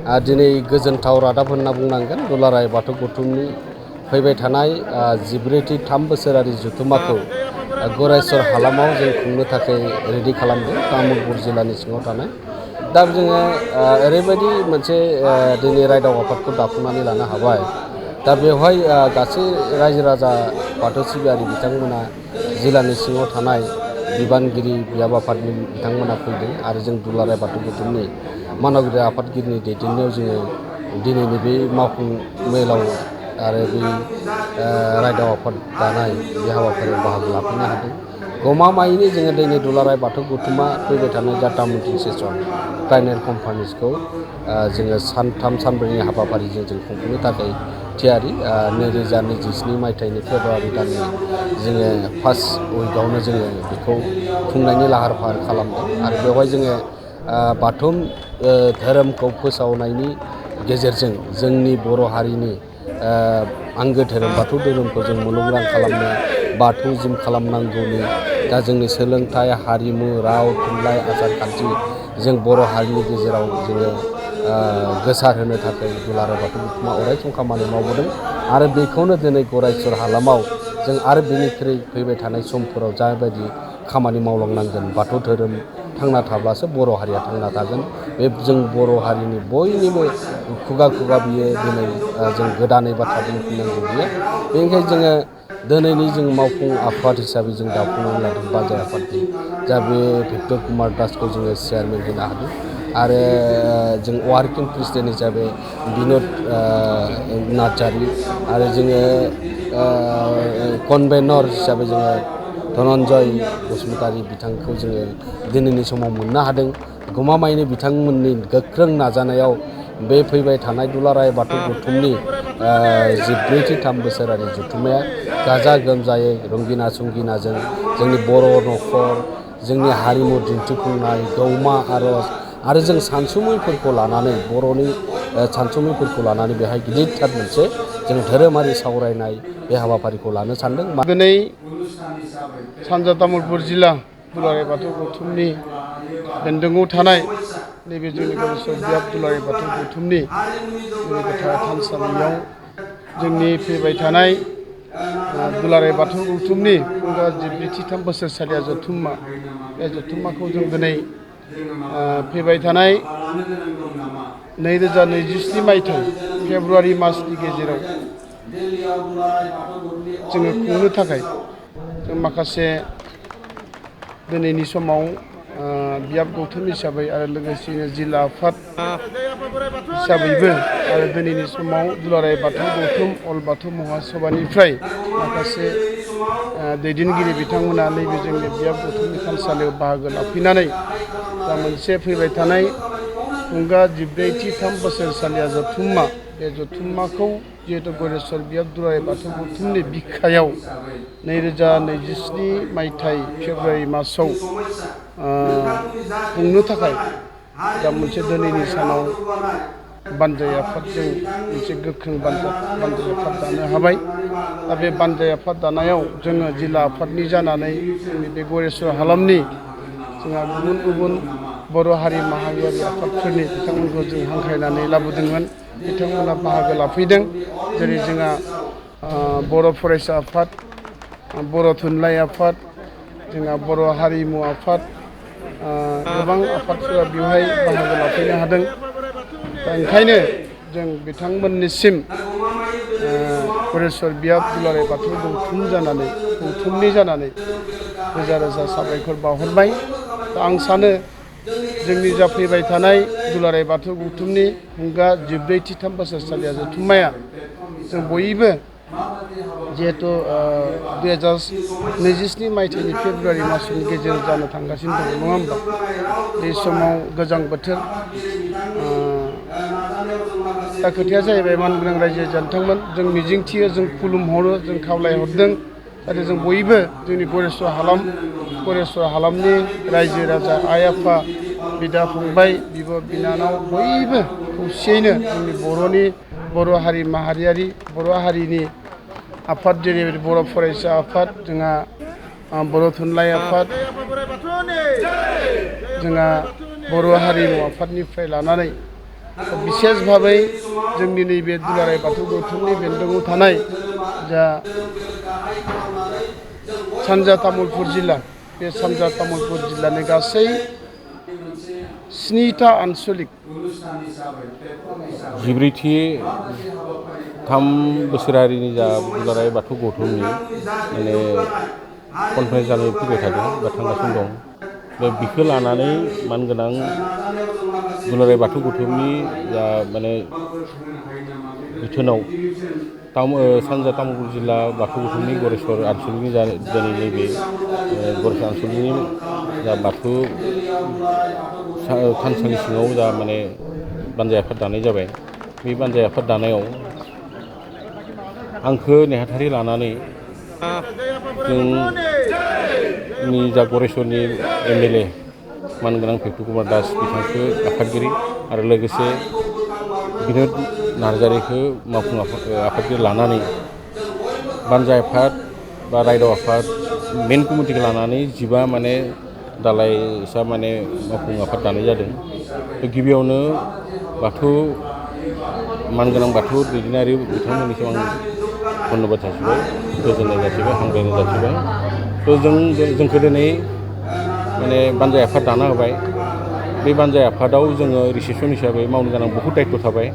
दिनै गोजोनथाव रादाब होनना बुंनांगोन दुलाराय बाथौ गौथुमनि फैबाय थानाय 14थि 3 बोसोरारि जथुम्माखौ गरायसर हालामाव जों खुंनो थाखाय रेडि खालामदों तामुलपुर जिल्लानि सिङाव थानाय। दा जोङो ओरैबायदि मोनसे दिनै रायदाव आफादखौ दाफुंनानै लानो हाबाय। दा बेवहाय गासै रायजो राजा बाथौ सिबियारि बिथांमोना जिल्लानि सिङाव थानाय बिबानगिरि बियाब आफादनि बिथांमोना फैदों आरो जों दुलाराय बाथौ गौथुमनि मानगिरि आफादगिरिनि दैदेननायाव जोङो दिनैनि बे मावफुं मेलाव आरो बे रायदाव आफाद दानाय बे हाबाफारियाव बाहागो लाफैनो हादों। गमामायैनो जोङो दिनै दुलाराय बाथौ गौथुमा फैबाय थानाय जाटा मिटिं सेसन प्लानेल कनफारेन्सखौ जोङो सानथाम सानब्रैनि हाबाफारिजों जों खुंफुंनो थाखाय थियारि 2027 मायथाइनि फेब्रुवारि दाननि जोङो फार्स्ट उइकआवनो जोङो बेखौ खुंनायनि लाहार फाहार खालामदों आरो बेवहाय जोङो बाथौ धोरोमखौ फोसावनायनि गेजेरजों जोंनि बर' हारिनि आंगो धोरोम बाथौ धोरोमखौ जों मुलुगनां खालामनो बाथौजिम खालामनांगौनि दा जोंनि सोलोंथाइ हारिमु राव थुनलाइ आसार खान्थि जों बर' हारिनि गेजेराव जोङो गोसार होनो थाखाय दुलाराय बाथौ गौथुमा अरायसम खामानि मावबोदों आरो बेखौनो दिनै गरायसर हालामाव जों आरो बेनिख्रुइ फैबाय थानाय समफोराव जाबायदि खामानि मावलांनांगोन बाथौ धोरोम थांना थाब्लासो बर' हारिया थांना थागोन। बे जों बर' हारिनि बयनिबो खुगा खुगा बियो दिनै जों गोदानै बाथ्रा बुंफिननांगौ बियो। बेनिखायनो जोङो दिनैनि जों मावफुं आफाद हिसाबै जों दाफुंनानै लादों बानजाय आफादनि जा बे भिक्टर कुमार दासखौ जोङो चेयारमेन होनो हादों आरो जों वार्किं प्रेसिडेन्ट हिसाबै बिन'द नार्जारि आरो जोङो कनभेनर हिसाबै जोङो धनन्जय बसुमतारी बिथांखौ जोङो दिनैनि समाव मोननो हादों। गमामायैनो बिथांमोननि गोख्रों नाजानायाव बे फैबाय थानाय दुलाराय बाथौ गौथुमनि 14थि 3 बोसोरारि जथुम्माया गाजा गोमजायै रंगिना संगिनाजों जोंनि बर' न'खर जोंनि हारिमु दिन्थिफुंनाय गौमा आर'ज आरो जों सानसुमैफोरखौ लानानै बर'नि सानसुमैफोरखौ लानानै बेहाय गिदिरथार मोनसे जों धोरोमारि सावरायनाय बे हाबाफारिखौ लानो सानदों। दिनै सानजा तामुलपुर जिल्ला दुलाराय बाथौ गौथुमनि बेन्दोङाव थानाय नैबे जोंनि गरायसर बियाब दुलाराय बाथौ गौथुमनि जोंनि गोथार थानसालियाव जोंनि फैबाय थानाय दुलाराय बाथौ गौथुमनि 14थि 3 बोसोरसालिया जथुम्मा बे जथुम्माखौ जों दिनै फैबाय थानाय 2027 मायथाइ फेब्रुवारि मासनि गेजेराव जोङो खुंनो थाखाय जों माखासे दिनैनि समाव बियाब गौथुम हिसाबै आरो लोगोसेनो जिल्ला आफाद हिसाबैबो आरो दिनैनि समाव दुलाराय बाथौ गौथुम अल बाथौ महासभानिफ्राय माखासे दैदेनगिरि बिथांमोना नैबे जोंनि बियाब गौथुमनि थानसालियाव बाहागो लाफैनानै दा मोनसे फैबाय थानाय 14थि 3 बोसोरसालिया जथुम्मा बे जथुम्माखौ जिहेतु गरायसर बियाब दुलाराय बाथौ गौथुमनि बिखायाव 2027 मायथाइ फेब्रुवारि मासाव खुंनो थाखाय दा मोनसे दिनैनि सानाव बानजाय आफादजों मोनसे गोख्रों बानजाय आफाद दानो हाबाय। दा बे बानजाय आफाद दानायाव जोङो जिल्ला आफादनि जानानै जोंनि बे गरायसर हालामनि जोंहा गुबुन गुबुन बर' हारि माहारियारि आफादफोरनि बिथांमोनखौ जों हांख्रायनानै लाबोदोंमोन। बिथांमोना बाहागो लाफैदों। जेरै जोंहा बर' फरायसा आफाद बर' थुनलाइ आफाद जोंहा बर' हारिमु आफाद गोबां आफादफोरा बेवहाय बाहागो लाफैनो हादों। दा ओंखायनो जों बिथांमोननिसिम गरायसर बियाब दुलाराय बाथौ गौथुमनि जानानै रोजा रोजा साबायखर बावहरबाय। दा आं सानो जोंनि जाफैबाय थानाय दुलाराय बाथौ गौथुमनि 14थि 3 बोसोरसालिया जथुम्माया जों बयबो जिहेतु 2027 मायथाइनि फेब्रुवारि मासनि गेजेराव जानो थांगासिनो दङ नङा होमबा? बे समाव गोजां बोथोर दा खोथाया जाहैबाय मानगोनां रायजो जानोथांमोन जों मिजिंथियो जों खुलुमहरो जों खावलायहरदों जाहाथे जों बयबो जोंनि गरायसर हालामनि रायजो राजा आइ आफा बिदा फंबाय बिब' बिनानाव बयबो खौसेयैनो जोंनि बर' हारि माहारियारि बर' हारिनि आफाद जेरैबायदि बर' फरायसा आफाद जोंहा बर' थुनलाइ आफाद जोंहा बर' हारिमु आफादनिफ्राय लानानै बिसेस भाबै जोंनि नैबे दुलाराय बाथौ गौथुमनि बेन्दोङाव थानाय जा सानजा तामुलपुर जिल्ला बे सानजा तामुलपुर जिल्लानि गासै 7टा आनसलिक 14थि 3 बोसोरारिनि जा दुलाराय बाथौ गौथुमनि माने कनफारेन्स जानो फैबाय थादों बा थांगासिनो दं बे बिखौ लानानै मानगोनां दुलाराय बाथौ गौथुमनि जा माने बिथोनाव सानजा तामुलपुर जिल्ला बाथौ गौथुमनि गरेस्वर आनसलिकनि दिनै नैबे गरेस्वर आनसलिकनि जा बाथौ थानसालि सिङाव जा माने बानजाय आफाद दानाय जाबाय बे बानजाय आफाद दानायाव आंखौ नेहाथारि लानानै जोंनि जा गरेस्वरनि MLA मानगोनां पेटु कुमार दास बिथांखौ आफादगिरि आरो लोगोसे बिनोद नार्जारिखौ मावफुं आफादगिरि लानानै बानजाय आफाद बा रायदाव आफाद मेन कमिटिखौ लानानै 15 माने दालाइसा माने मावफुं आफाद दानाय जादों। गिबियावनो बाथौ मानगोनां बाथौ दैदेनारि बिथांमोननिसिम आं धन्यबाद जासिबाय, गोजोननाय जासिबाय, हामलायनाय जासिबाय। जोंखौ दिनै माने बानजाय आफाद दाना होबाय। बे बानजाय आफादाव जोङो रिसेपसन हिसाबै मावनो गोनां बहुद दायित्व थाबाय।